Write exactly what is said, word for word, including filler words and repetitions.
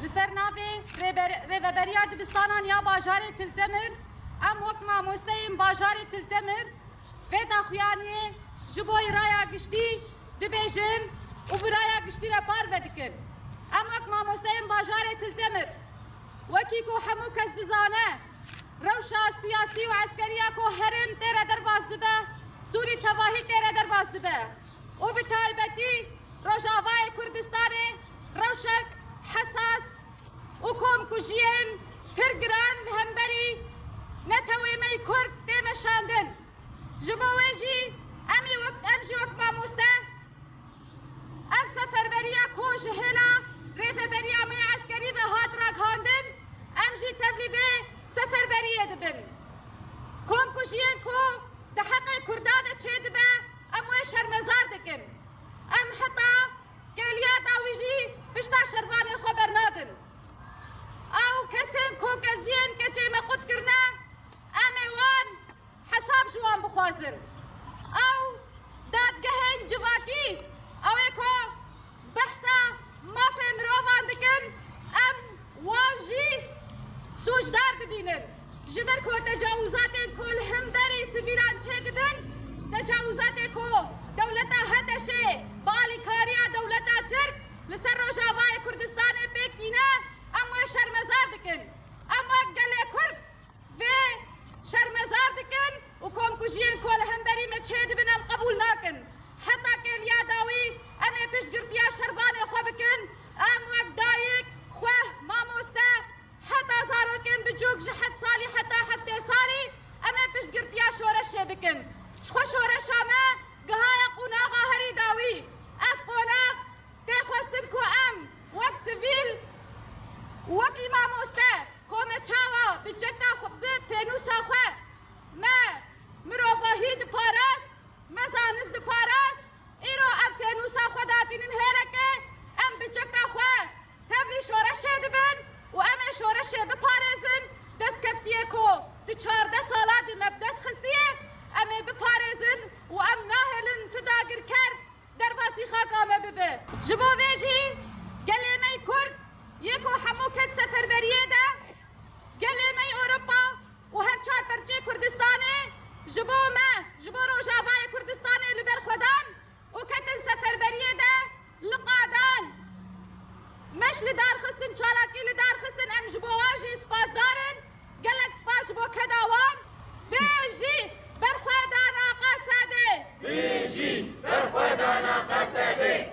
Li ser navê rêber-, rêveberiya dibistanan ya bajarê Til Temir, em wek mamosteyên bajarê Til Temir vê daxuyaniyê ji bo raya giştî dibêjin û bi raya giştî re parve dikin. Em wek mamosteyên bajarê Til Temir, wekî ku hemû kes dizane, rewşa siyasî û eskeriya ku herêm tê re derbas dibe, Sûrî tevahî tê re derbas dibe. Û bi taybetî Rojavayê Kurdistanê rewşek hesas û komkujiyên pir giran li hemberî netewê me yî Kurd tê meşandin. Ji bo wê jî em ê wek, em jî wek mamoste ev seferberiya ku ji hêla rêveberiya me ya eskerî ve hat ragihandin, em jî tevlî vê seferberiyê dibin. Komkujiyên ku di heqê Kurda de çêdibe, em wê şermezar dikin. Em heta kêliya dawî jî pişta şervanê xwe bernadin. Ew kesên ku keziyên keçê me qut kirine, em ê wan hesab ji wan bixwazin. Ew dadgehên civakî, ew ê ku behsa mafê mirovan dikin, em wan jî sûcdar dibînin. Ji ber ku tecawizatên ku li hemberî sivîlan çêdibin, tecawizatê ku dewleta HTŞ'ê bi alîkariya dewleta Tirk li ser Rojavayê Kurdistanê pêk tîne, em wê şermezar dikin. Em wek gelê Kurd vê şermezar dikin û komkujiyên ku li hemberî me çêdibin em qebûl nakin. Heta kêliya dawî em ê piştgirtiya şervanê xwe bikin. Em wek dayik, xweh, mamoste, heta zarokên biçûk ji heft salî heta heftê salî em ê piştgirtiya şoreşê bikin. Ji xwe şoreşa me gihaye qonaxa herî dawî. Ev qonax tê xwestin ku em wek sivîl, wekî mamoste, ku me çawa bi çeka xwe, bi pênûsa xwe me mirovahî diparast, me zanist diparast, îro em pênûsa xwe datînin hêlekê, em bi çeka xwe tevlî şoreşê dibin û em ê şoreşê biparêzin, destkeftiyê ku di çardeh sala di me bi dest xistiye, em ê biparêzin û em nahêlin tu dagirker derbasî xaka me bibe. Ji bo vê jî gelê me yî Kurd yê ku hemû ket seferberiyê de, gelê me yî Ewropa û her çar perçê Kurdistanê ji bo me, ji bo Rojavayê Kurdistanê li ber xwe dan û ketin seferberiyê de li qadan. Me ji li dar xistin, çalakî li dar xistin, em ji bo wan jî spasdar in. Gelek spas ji bo keda wan. Bijî berxwedana Qesedê! Bijî berxwedana Qesedê!